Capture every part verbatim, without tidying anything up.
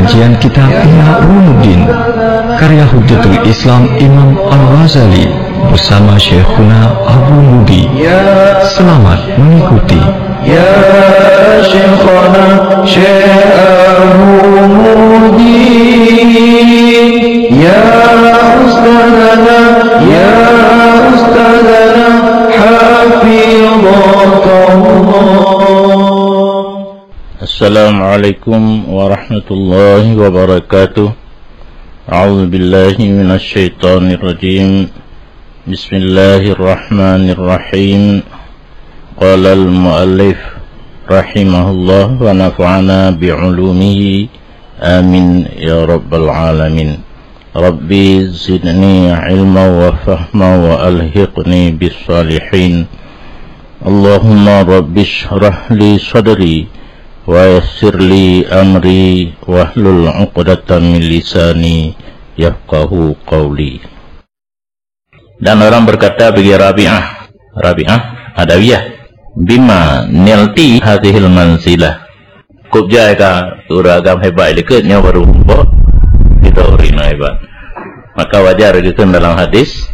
Kajian kitab Ihya Ulumuddin, karya Hujjatul Islam Imam Al-Ghazali bersama Syekhuna Abu Mudi. Selamat mengikuti. Ya Syekhana Syekh Abu Mudi, ya Ustazana, ya Ustazana, hafidhakallah. Assalamualaikum warahmatullahi wabarakatuh. A'udzubillahi minasyaitonirrajim. Bismillahirrahmanirrahim. Qalal muallif rahimahullah wa nafa'ana bi'ulumihi. Amin ya rabbal alamin. Rabbi zidni ilma wa fahma wa alhiqni bis salihin. Allahumma rabbi shrah li sadri wa yassir li amri wahlul 'uqdatam min lisani yafqahu qawli. Dan orang berkata bagi Rabi'ah, Rabi'ah Adawiyah, "Bima nilti hadhil manzilah?" Kop jai ka ureuëng agam hebat likot nyoe baru muphom kita ureuëng inong hebat. Maka wajar geukheun dalam hadis,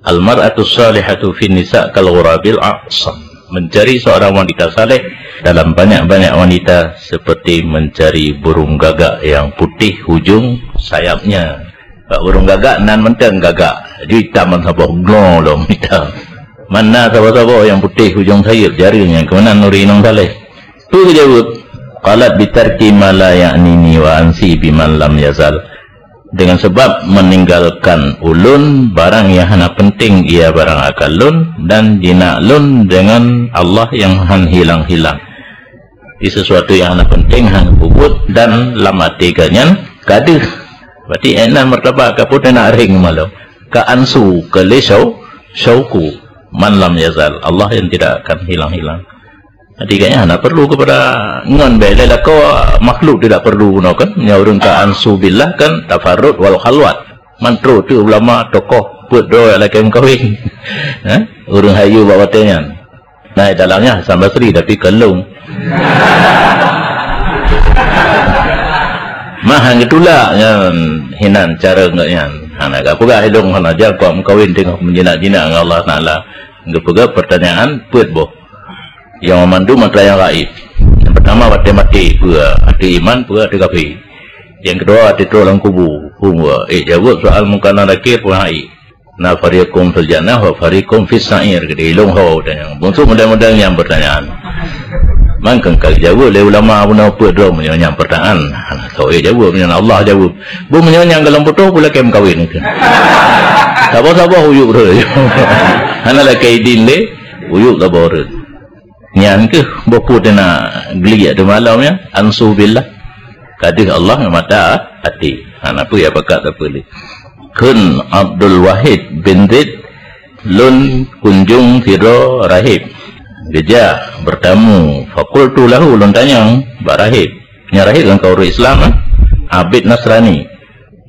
"Al-mar'atu salihatu fin nisa kal ghurabil a'sam." Mencari seorang wanita saleh dalam banyak-banyak wanita seperti mencari burung gagak yang putih hujung sayapnya. Bak burung gagak nan mantong gagak, ju itam ban saboh glong lom itam. Mana saboh-saboh yang putih ujong sayeup jareung nyang keunan ureuëng inong saleh. Peue geujaweueb? Qalat bitarki ma la ya'nini wa ansi biman lam yazal. Dengan sebab meninggalkan ulôn barang yang hana penting ia barang akan lôn dan jinak lôn dengan Allah yang han hilang-hilang. Di sesuatu yang hana penting han peubuet dan lam até geuh nyan ka deuh. Berarti inan martabat ka putih nak ring malam. Ka ansu ke le syau, syauku man lam yazal. Allah yang tidak akan hilang-hilang. Jadi kayaknya hana perlu kepada ngon bela lako makhluk tidak perlu no kan. Nya urang ka ansu billah kan tafarrud wal khalwat. Mantro tu ulama tokoh peuet droe lakée meukawen. Ha? Urang hayu bak watée nyan. Nah, dalamnya Hasan Basri tapi kelung. Mah han geutulak nyan hinan cara ngon nyan. Hana ka peugah ilong hana jak kok meukawen teungoh meujinak-jinak ngon Allah Taala. Geupeugah pertanyaan peuet boh. Yang memandu mata yang gaib. Yang pertama watée maté peue ateueh iman peue ateueh kafé. Yang kedua ateueh trok lam kubu. Peue eh jaweueb soal Mungkar Nakir peue hai. Na fariqum fil jannah wa fariqum fis sa'ir. Gede ilong ho tanya. Bungsu muda-muda nyang pertanyaan. Mangkeng ka jaweueb lé ulama bunoe peuet droe meunyoe nyang pertanyaan. Hana soe jaweueb meunyoe Allah jaweueb. Bu meunyoe nyang galom putôh pula kem kawin. Saboh-saboh uyuek reu. Hana lakée idin lé uyuek saboh reu. Nyan keuh boh pue teuna geliek di malam nyan, ansu billah. Ka deuh Allah ngon mata até. Ha, na peue ya pakat sapeue lé. Kheun Abdul Wahid bin Zaid, lôn kunjong sidroe rahib. Geujak beutamu, faqultu lahu, lôn tanyong bak rahib. Nyan rahib lam kaum ureuëng Islam, eh? Abid Nasrani.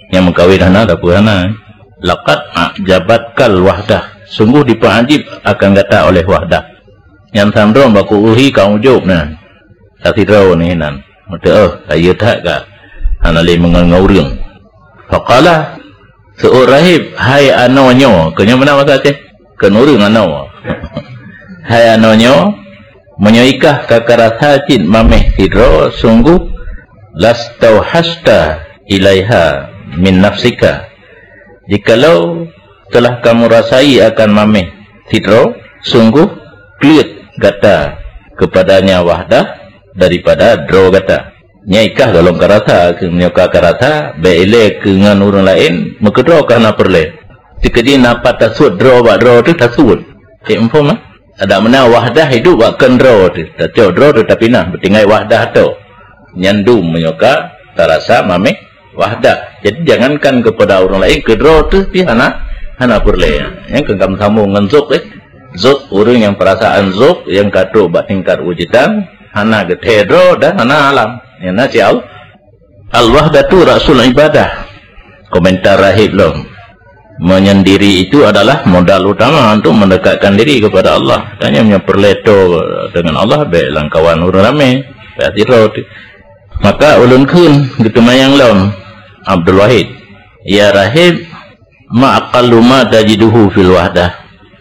Nyang meukawen hana, dapur hana. Laqad a'jabatkal wahdah. Sungguh dipeuajib akan gata oleh wahdah. Nyan sandrong baku uhi ka ujub na. Ka sidroe ni nan. Meuteuk, oh, kayeu that ka. Hana lé meungon ngon ureuëng. Faqala, seuôt rahib, "Hai anoe nyoe," keu nyoe meunan bahasa Aceh. Keu ureuëng anoe. "Hai anoe nyoe, meunyoe ikah ka karasa cit mameh sidroe, sungguh lastauhasta ilaiha min nafsika." Jikalau telah kamu rasai akan mameh sidroe, sungguh kleuet gata kepadanya wahdah daripada droe gata. Nyan ikah golom karasa, keu nyoe ka karasa, bék ilée keu ngon ureuëng laén, meukeudroe ka hana peureulée. Teukeudi na pat tasuet droe bak droe teuh tasuet. Cek muphom, eh? Adak meunan wahdah hidup bak kheun droe teuh. Tacok droe teuh tapinah, beutinggai wahdah tho. Nyan dum meunyoe ka tarasa mameh wahdah. Jadi jangankan kepada ureuëng laén, keu droe teuh pih hana, hana peureulée. Nyang keu ka meusambong ngon zuk, eh. Zuk, ureuëng nyang peurasaan zuk nyang ka trok bak tingkat wujudan, hana geuthée droe dan hana alam. Nyang na sial. Al-wahdatu ra'sul ibadah. Komentar rahib lom. Menyendiri itu adalah modal utama untuk mendekatkan diri kepada Allah. Tanya meunyoe peureulée tho dengan Allah, bék lam kawan ureuëng ramé. Bék sidroe teuh. Maka ulôn kheun geuteumanyong lom, Abdul Wahid, "Ya Rahib, ma aqallu ma tajiduhu fil wahdah?"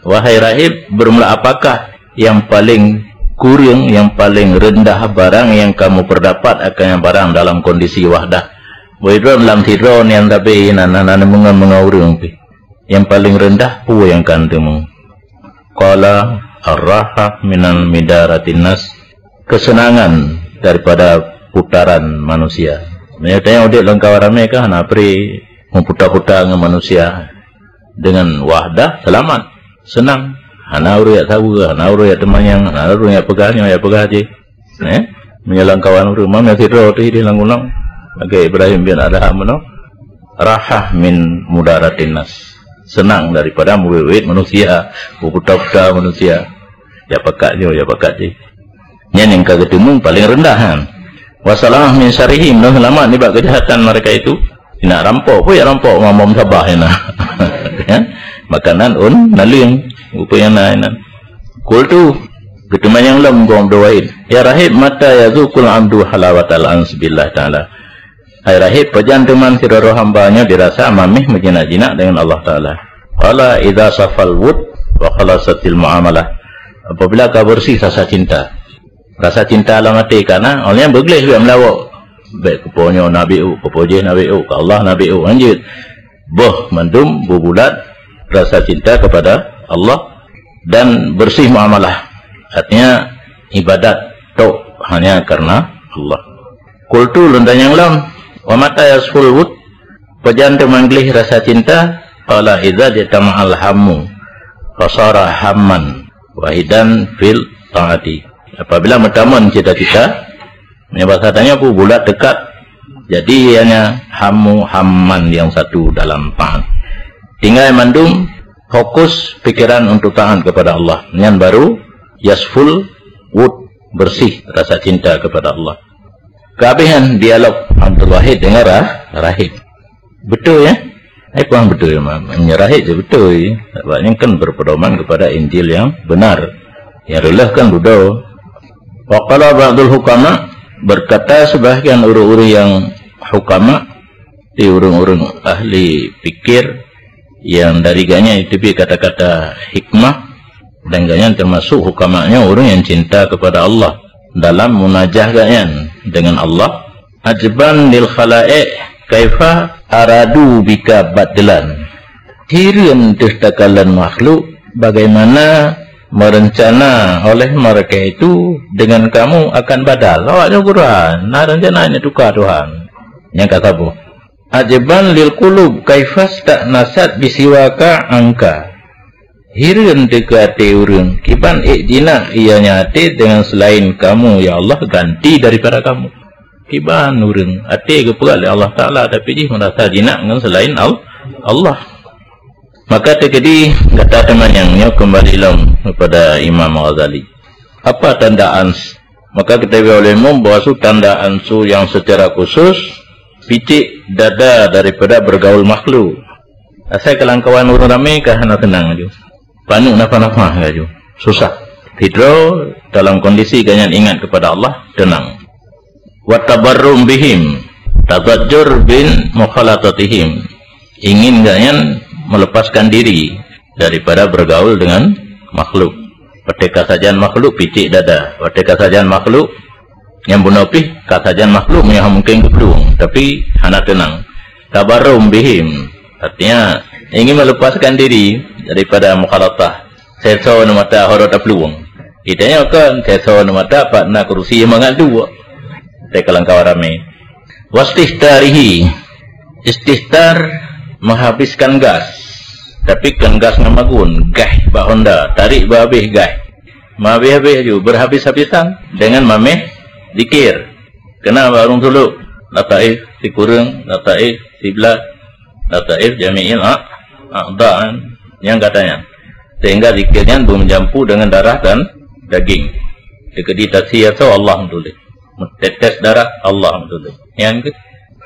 Wahai Rahib, beureumeula apakah nyang paleng kureueng, nyang paleng reundah barang nyang kamu peurdapat akan nyang barang dalam kondisi wahdah? Boh droe lam sidroe nyang sabe na, na, na meungon-meungon ureuëng pih. Nyang paleng reundah peue nyang ka teumé? Qala, "Ar-rahah minan midaratin nas." Kesenangan daripada putaran manusia. Meunyoe tanyoe udeb lam kawan ramé kan hana pri meuputa-puta ngon manusia. Dengan wahdah, selamat, senang. Hana ureuëng jak saweue, hana ureuëng jak teumanyong, hana ureuëng jak peugah nyoe, jak peugah jih. Eh? Meunyoe lam kawan ureuëng, meunyoe sidroe teuh ideh lam gunong, lagée Ibrahim bin Adham meunoe, rahah min mudaratin nas. Senang daripada meuwét-wét manusia, meuputa-puta manusia. Jak pakat nyoe, jak pakat jih. Nyan nyang ka geuteumé paleng reundah nyan. Wa salamah min syarrihim, dan selamat nibak keujahatan mereka itu. Nak rampok pun jak rampok mamom sabah nyan. Kan? Makanan un naleueng, rupa nyang na nyan. Qultu, geuteumanyong lom gob Abdul Wahid, "Ya Rahib, mata yazuqul abdu halawatal ans billah ta'ala?" Hai Rahib, pajan teuma sidroe hamba nyoe dirasa mameh meujinak-jinak dengan Allah Taala? Qala, "Idza safal wud wa khalasatil muamalah." Apabila ka beureuséh rasa cinta. Rasa cinta lam até ka na, awaknyan beugleh bak meulawok. Bék keu po nyoe na bék u, keu po jéh na bék u, keu Allah na bék u, lanjut. Boh mandum beubulat rasa cinta kepada Allah dan bersih muamalah. Artinya, ibadat tok hanya karena Allah. Qultu, lôn tanyong lom, "Wa mata yasful wud?" Pajan teuma gleh rasa cinta? Qala, "Idza jama'al hammu fasara hamman wahidan fil taati." Apabila meutamon cita-cita, meunyoe basa tanyoe pih bulat teukat, jadi ianya hammu hamman nyang satu dalam taat. Tinggai mandum fokus pikiran untuk taat kepada Allah. Nyan baru yasful wud, bersih rasa cinta kepada Allah. Kehabisan dialog Abdul Wahid dengan Rah-, Rahib. Betul, ya? Eh, kurang betul, ya, Imam. Menyerahi je betul. Sebab ini kan berpedoman kepada Injil yang benar. Yang reuloh kan dudoe. Wa qala ba'dul hukama, berkata sebahagian ureuëng-ureuëng yang hukama, di ureuëng-ureuëng ahli pikir, yang dari ganya itu kata-kata hikmah, dan ganya termasuk hukamanya ureuëng yang cinta kepada Allah dalam munajah ganya dengan Allah. Ajaban lil khalaiq, kaifa aradu bika badlan. Hireuen teuh takalon makhluk, bagaimana merencana oleh mereka itu dengan kamu akan badal. Awak nyoe gurah, na rencana ini tukar Tuhan. Nyang ka saboh. Ajaban lil qulub, kaifa sta'nasat bisiwaka angka. Hireuen teuh keu até ureuëng, kiban ék jinak ianya até dengan selain kamu, ya Allah, ganti daripada kamu. Kiban ureuëng, até geupeugah lé Allah Taala, tapi jih meurasa jinak ngon selain Al-, Allah. Maka teukeudi gata teumanyong nyoe keumbali lom kepada Imam Ghazali. Apa tanda ans-, maka geuteubiet oleh Imam bahwa su tanda ansu yang secara khusus picik dada daripada bergaul makhluk. Asai kalangkawan ureuëng ramé ka hana teunang laju. Panuh nafah-nafah laju. Susah. Sidroe dalam kondisi gobnyan ingat kepada Allah, teunang. Wa tabarrum bihim, tazajjur bin mukhalatatihim. Ingin gobnyan melepaskan diri daripada bergaul dengan makhluk. Watée ka sajan makhluk picik dada. Watée ka sajan makhluk nyang bunoe pih ka sajan makhluk nyang mungken geuplueng, tapi hana teunang. Tabarrum bihim, artinya ingin melepaskan diri daripada mukhalatah. Seso neu mata horo taplueng. Kita nyoe kon seso neu mata pat na kerusi mangat dua. Teukalangkawan ramé. Wastihtarihi, istihtar menghabiskan gas. Tapi kon gas ngon magun, gas bak honda, tarik beuhabéh gas. Meuhabéh-habéh ju, berhabis-habisan dengan mameh zikir. Kena bak ureuëng sulok, lataif sikureueng, lataif siblah, lataif jami'il a-, a'dha, nyang gata nyan. Sehingga zikir nyan beumeujampu dengan darah dan daging. Teukeudi tasia soe Allah meutuléh. Meutetes darah Allah meutuléh. Nyang keu-,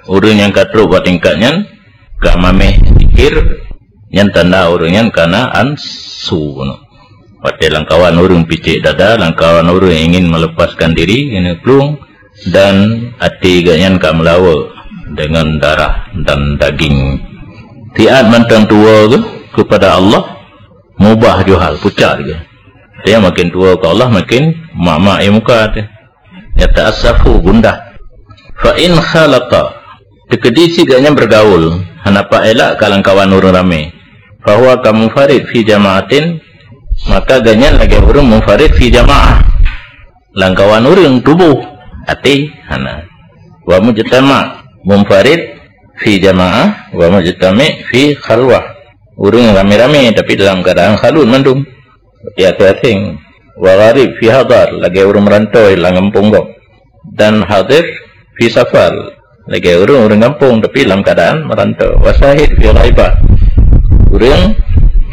ureuëng nyang ka trok bak tingkat nyan, ka mameh zikir, nyan tanda ureuëng nyan kana ansu bunoe. Watée langkawan ureuëng picik dada, langkawan ureuëng ingin melepaskan diri, keuneuk plueng, Dan até geuh nyan ka meulawa deungon darah dan daging. Siat mantong tuwoe geuh keupada Allah, mubah johal, pucat geuh. Dia makin tuwoe keu Allah, makin mak-mak ie muka teuh. Yata'assafu, gundah. Fa in khalata, teukeudi si geuh nyan bergaul, hana paelak ka lamkawan ureuëng ramé. Fa huwa ka munfarid fi jama'atin, maka geuh nyan lagée ureuëng munfarid fi jama'ah. Lamkawan ureuëng tuboh, até hana. Wa mujtama' munfarid fi jama'ah, wa mujtami' fi khalwah. Ureuëng ramé-ramé tapi dalam keadaan khalut mandum. Di asing-asing. Wa gharib fi hadar, lagée ureuëng meurantau lam gampông gob. Dan hadir fi safar, lagée ureuëng-ureuëng gampông tapi lam keadaan meurantau. Wa syahid fi ghaibah, ureuëng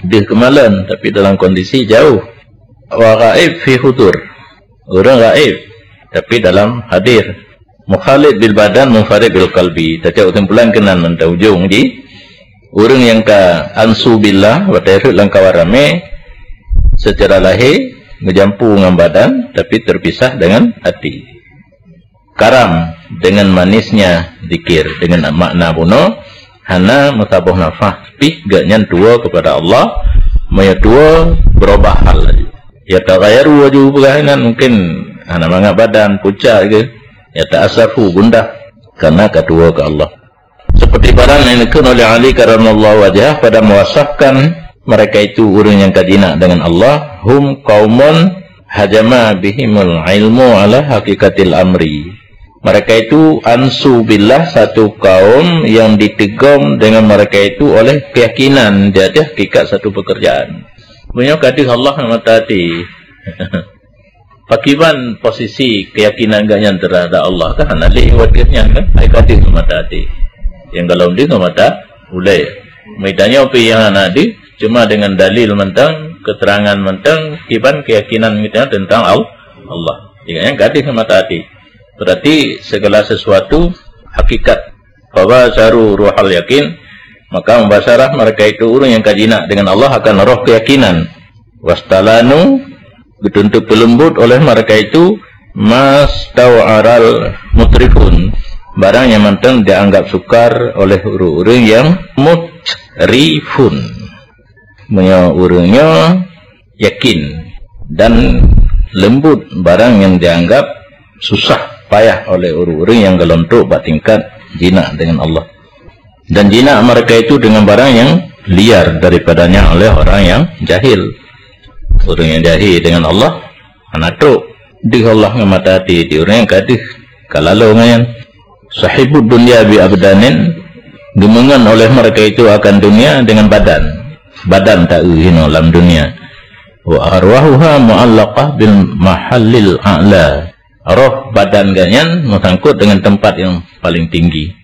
deuh keumalon tapi dalam kondisi jauh. Wa ghaib fi hudur, ureuëng gaib tapi dalam hadir. Mukhalid bil badan, munfarid bil qalbi. Tacok kesimpulan keunan mantong ujong jih. Ureuëng nyang ka ansu billah, watée rhot lam kawan ramé, secara lahé meujampu ngon badan, tapi terpisah dengan hati. Karam dengan manisnya zikir, dengan makna bunoe, hana meusaboh nafah, pih geuh nyan tuwoe keupada Allah, meunyoe tuwoe beurubah hal laju. Ya tagayaru waju peugah inan mungkin hana mangat badan, pucat geuh, ya ta'assafu, gundah, karena ka tuwoe keu Allah. Seperti barang yang dikheun oleh Ali karamallahu wajhah pada mewasafkan mereka itu ureuëng nyang ka jinak dengan Allah, hum qaumun hajama bihimul ilmu ala haqiqatil amri. Mereka itu ansu billah, satu kaum yang ditegom dengan mereka itu oleh keyakinan di atas hakikat satu pekerjaan. Meunyoe ka deuh Allah ngon mata até. Pakiban posisi keyakinan geuh nyan terhadap Allah kan? Hana lé watée nyan kan? Hai ka deuh ngon mata até. Nyang golom deuh ngon mata ulée. Meutanyoe pih nyang hana deuh, cuma dengan dalil mantong, keterangan mantong, kiban keyakinan geutanyoe tentang Al-, Allah. Jadi nyang ka deuh ngon mata até. Berarti segala sesuatu hakikat. Fabasharu ruhal yakin, maka mubasyarah mereka itu ureuëng nyang ka jinak dengan Allah akan roh keyakinan. Wastalanu, geutuntut peuleumbut oleh mereka itu, mastau'aral mutrifun, barang nyang mantong dianggap sukar oleh ureuëng-ureuëng nyang mutrifun. Meunyoe ureuëng nyoe yakin dan leumbut barang nyang dianggap susah payah oleh ureuëng-ureuëng nyang golom trok bak tingkat jinak dengan Allah. Dan jinak mereka itu dengan barang nyang liar daripadanya oleh orang nyang jahil. Ureuëng nyang jahil dengan Allah hana trok deuh Allah ngon mata até, di ureuëng nyang ka deuh ka lalo ngon nyan. Sahibud dunya bi abdanin, geumeungon oleh mereka itu akan dunia dengan badan. Badan ta-eu hinoe lam dunia. Wa arwahuha mu'allaqah bil mahallil a'la. Roh badan geuh nyan meusangkot dengan tempat yang paling tinggi.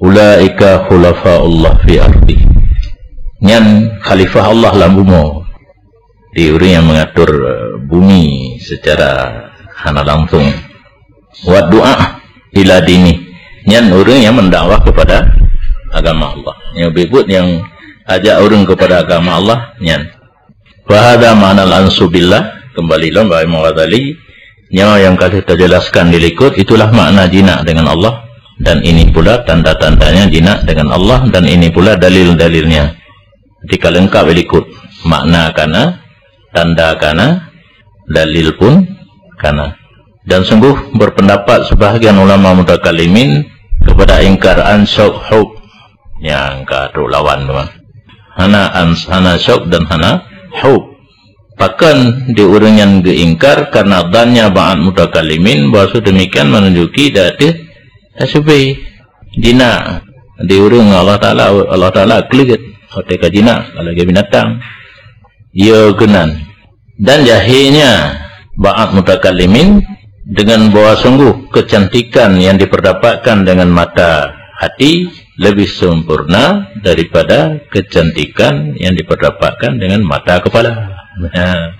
Ulaika khulafaullah fi ardi. Nyan khalifah Allah lam bumoe. Di ureuëng nyang mengatur, eh, bumi secara hana langsung. Wa du'a ila dini. Nyan ureuëng nyang mendakwah kepada agama Allah. Nyang bibut nyang ajak ureuëng kepada agama Allah nyan. Fahada ma'na al-ansu billah, kembali lom bak Imam Ghazali, nyoe nyang ka lheueh tajelaskan di likot, itulah makna jinak dengan Allah, dan ini pula tanda-tandanya jinak dengan Allah, dan ini pula dalil-dalilnya. Jadi ka leungkap di likot, makna kana, tanda kana, dalil pun kana. Dan sungguh berpendapat sebahagian ulama mutakallimin kepada ingkar ansab hub nyang ka trok lawan tu. Hana ans-, hana syok dan hana hub. Pakon di ureuëng nyan geuingkar karena dhannya ba'at mutakallimin bahwa demikian menunjuki di ateueh tasbih. Jinak di ureuëng Allah Taala, Allah Taala kleuet watée ka jinak lagée binatang. Ya keunan. Dan jahilnya ba'at mutakallimin dengan bahwa sungguh kecantikan yang diperdapatkan dengan mata hati lebih sempurna daripada kecantikan yang diperdapatkan dengan mata kepala. Nah,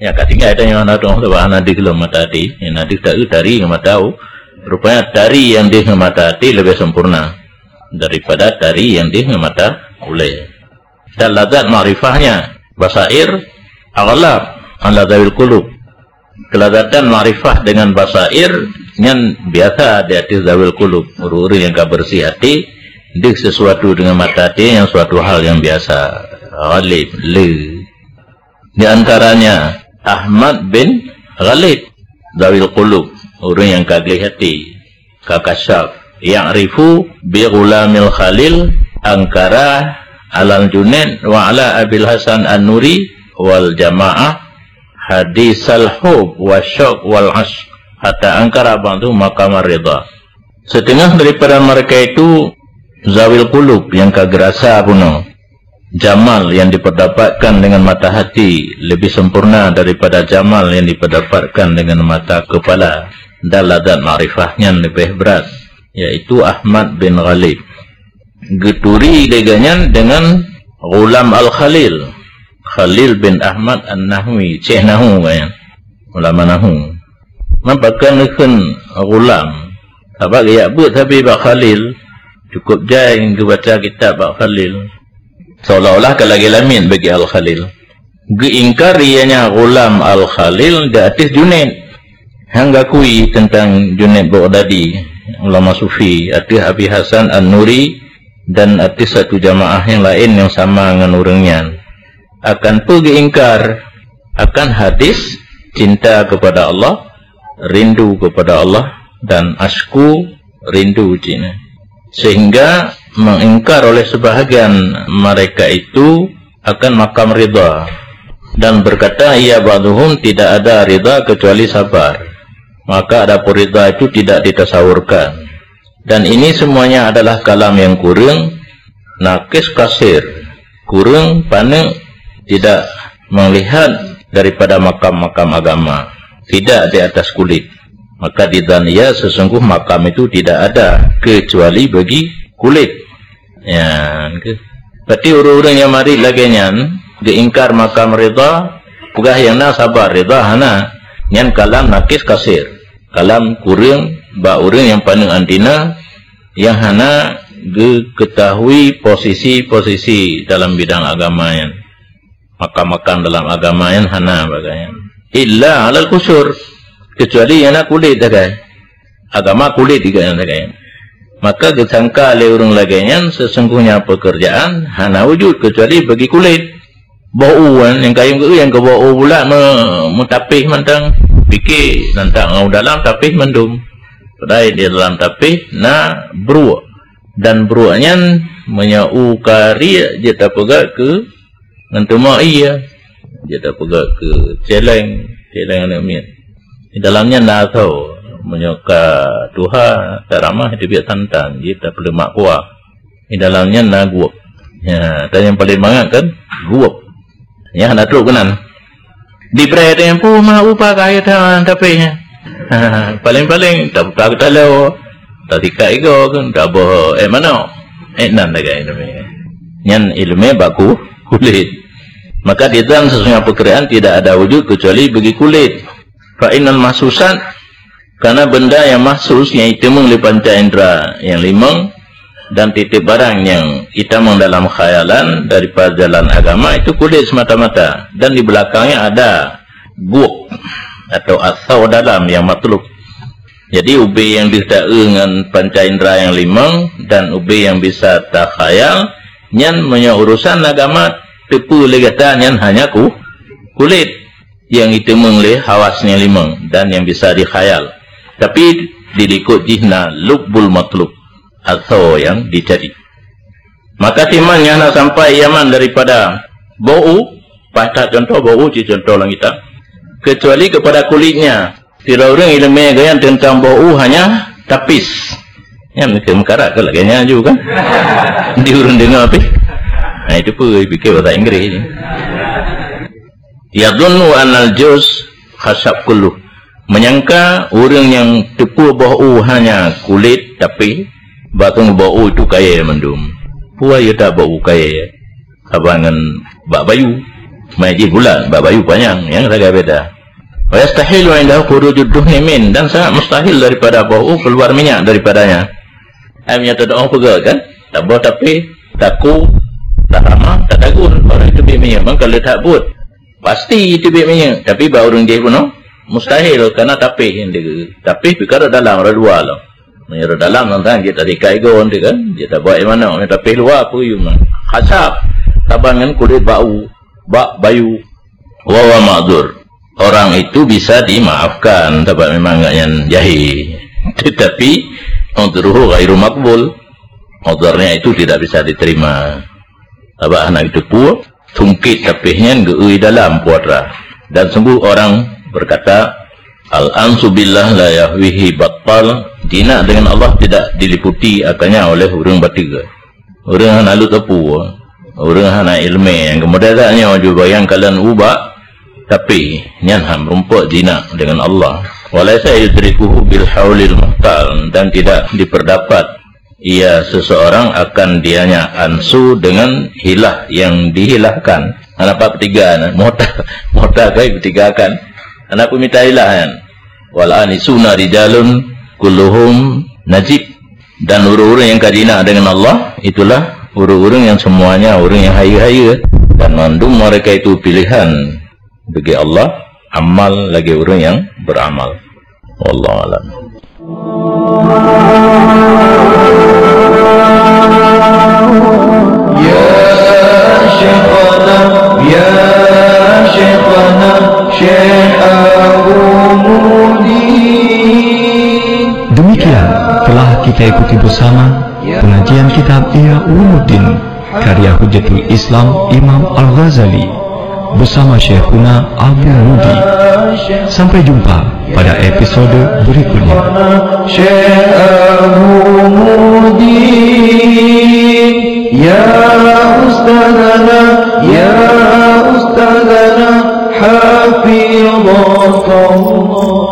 ya, ka tinggai tanyoe na dong, sabab hana deuh lom mata hati. Nyang na deuh ta-, tari ngon mata u-, rupanya tari nyang deuh ngon mata hati lebih sempurna daripada tari nyang deuh ngon mata ulée. Dan lazat makrifahnya, basair, aghlab ala dzawil qulub. Keulazatan makrifah dengan basair nyan biasa di ateueh zawil qulub, ureuëng-ureuëng nyang ka beureuséh até, deuh sesuatu dengan mata até nyang suatu hal nyang biasa. Ghalib, le. Di antaranya Ahmad bin Ghalib, zawil qulub, ureuëng nyang ka gleh até, ka kasyaf. Ya'rifu bi ghulamil khalil ankara alal Junaid wa ala Abil Hasan An-Nuri wal jamaah hadisal hub wa syauq wal asy, hatta ankara ba'du maqamar ridha. Setengah daripada mereka itu zawil qulub nyang ka geurasa bunoe. Jamal yang diperdapatkan dengan mata hati lebih sempurna daripada jamal yang diperdapatkan dengan mata kepala, dan lazat makrifah nyan lebih berat, yaitu Ahmad bin Ghalib. Geuturi lé gobnyan dengan Ghulam Al-Khalil, Khalil bin Ahmad An-Nahwi, Syekh Nahu gobnyan, ulama Nahu. Meupakan neukheun Ghulam, sabab geujak beuet sabe bak Khalil, cukup jai geubaca kitab bak Khalil. Seolah-olah ka lagée lamiet bagi Al-Khalil. Geuingkar ianya Ghulam Al-Khalil di ateueh Junaid. Hana geuakui teuntang Junaid Baghdadi, ulama sufi, ateueh Abi Hasan An-Nuri dan ateueh satu jamaah nyang laén nyang sama ngon ureuëng nyan. Akan peue geuingkar? Akan hadis cinta kepada Allah, rindu kepada Allah, dan asyku, rindu cina. Sehingga mengingkar oleh sebahagian mereka itu akan makam ridha dan berkata, "Iya ba'duhum, tidak ada ridha kecuali sabar." Maka adapun ridha itu tidak ditasawurkan. Dan ini semuanya adalah kalam yang kurang, nakis kasir, kurang paneuk, tidak melihat daripada makam-makam agama, tidak di atas kulit. Maka di Dania sesungguh makam itu tidak ada kecuali bagi kulit. Ya, ke? Berarti ureuëng-ureuëng nyang marit lagée nyan, geuingkar makam ridha, peugah nyang na sabar, ridha hana. Nyan kalam nakis kasir. Kalam kurang bak ureuëng nyang paneuk antina, nyang hana geuketahui posisi-posisi dalam bidang agama nyan. Makam-makam dalam agama nyan hana bagaian. Illa alal kusur, kecuali nyang na kulit sagai. Agama kulit juga nyang sagai. Maka geusangka lé ureuëng lagée nyan sesungguhnya pekerjaan hana wujud kecuali bagi kulit. Boh u kan, nyang kayém geu nyang keu boh u bulat me-, meutapéh mantong, pike nantang u dalam tapéh mandum. Padahai di dalam tapéh na bruek. Dan bruek nyan meunyoe u ka riek jeuet tapeugah keu ngon teuma ie. Jeuet tapeugah keu celeng, celeng aneuëk miet. Di dalam nyan na asoe, meunyoe ka tuha, taramah teubiet santan, jeuet tapeuleumak kuah. Di dalam nyan na guek. Ya, dan nyang paling mangat kan guek. Nyang hana trok keunan. Dibreh teuh nyang peue ma upa ka ayat ha, tapi nya. Ha, paling-paling tabuka taloe, tasikat igoe kan, taboh eh manok. Eh nan lagée ileumé. Nyan ileumé baku kulit. Maka di dalam sesungguhnya pekerjaan tidak ada wujud kecuali bagi kulit. Fa innal mahsusat, karena benda yang mahsus yang itamong lé panca indra yang limong dan tieb-tieb barang yang itamong dalam khayalan daripada jalan agama itu kulit semata-mata, dan di belakangnya ada guek atau asau dalam yang matlub. Jadi ubé yang bisa taeu ngon panca indra yang limong dan ubé yang bisa takhayal, nyan meunyoe urusan agama teupeu lé gata nyan hanya ku kulit yang itamong lé hawas nyang limong dan yang bisa dikhayal. Tapi di likot jih na lubbul matlub, atau yang dicari. Maka timan nyang hana sampai iaman daripada boh u, paih that contoh boh u, cit contoh lam kitab, kecuali kepada kulitnya. Sidroe ureuëng ileumé geuyan teuntang boh u hanya tapis. Nyan meukarat keu lagée nyan ju kan? Di ureuëng deungoe pih. Nah, itu pun pikir bahasa Inggris. Yadhunnu annal juz khasab kulluh. Menyangka ureuëng nyang teupeu boh u hanya kulit, tapi batong boh u itu kayée mandum. Peue ya tak boh u kayée? Saban ngon bak bayu. Mai jih bulat, bak bayu panyang, nyang sagai beda. Wa yastahilu indahu khurujud duhni min, dan sangat mustahil daripada boh u keluar minyak daripadanya. Ai minyak teudoh peugah kan? Taboh tapi taku, taramah, tadagun, baru itu bit minyak. Maka letak buet. Pasti itu bit minyak, tapi bak ureuëng jih bunoe Mustahil, karena tapéh nyan dikeue. Tapéh pih ka rot dalam, rot luwa lom. Meunyoe rot dalam, tang-tang jeuet tadi kai gon tu kan, jeuet tabuat iman, meunyoe tapéh luwa, peue yum. Khasaf, saban ngon kulét bak u, bak bayu. Wa huwa ma'dzur. Orang itu bisa dimaafkan, sabab memang gobnyan jahé. Tetapi, udhruhu ghairu maqbul. Udhurnya itu tidak bisa diterima. Sabab hana geuteupeue, sungkét tapéh nyan geu-eu dalam putra. Dan sungguh orang berkata, "Al-ansu billah la yahwihi battal." Jinak dengan Allah tidak diliputi akannya oleh ureuëng bateu. Ureuëng hana lut teupeu, ureuëng hana iéleumé nyang keumudian nyoe jibayang kalon ubak, tapi nyan han meurumpok jinak dengan Allah. Walaisa yudrikuhu bil haulil muhtal, dan tidak diperdapat ia seseorang akan dianya ansu dengan hilah yang dihilahkan. Hana pat peutiga na, mota, mota kai peutigakan. Hana peumita hilah nyan. Wal anisuna rijalun kulluhum najib. Dan ureuëng-ureuëng nyang ka jinak dengan Allah, itulah ureuëng-ureuëng nyang semuanya ureuëng nyang hayeue-hayeue, dan mandum mereka itu pilihan bagi Allah, amal lagi ureuëng nyang beramal. Wallahu a'lam. Ya Syekhana, ya Syekhana, Syekh Abu Mudi. Demikian telah kita ikuti bersama pengajian kitab Ihya Ulumuddin karya Hujjatul Islam Imam Al-Ghazali bersama Syekhuna Abu Mudi. Sampai jumpa pada episode berikutnya. Syekh Abu Mudi, ya Ustazana, ya Ustazana, hafidhakallah.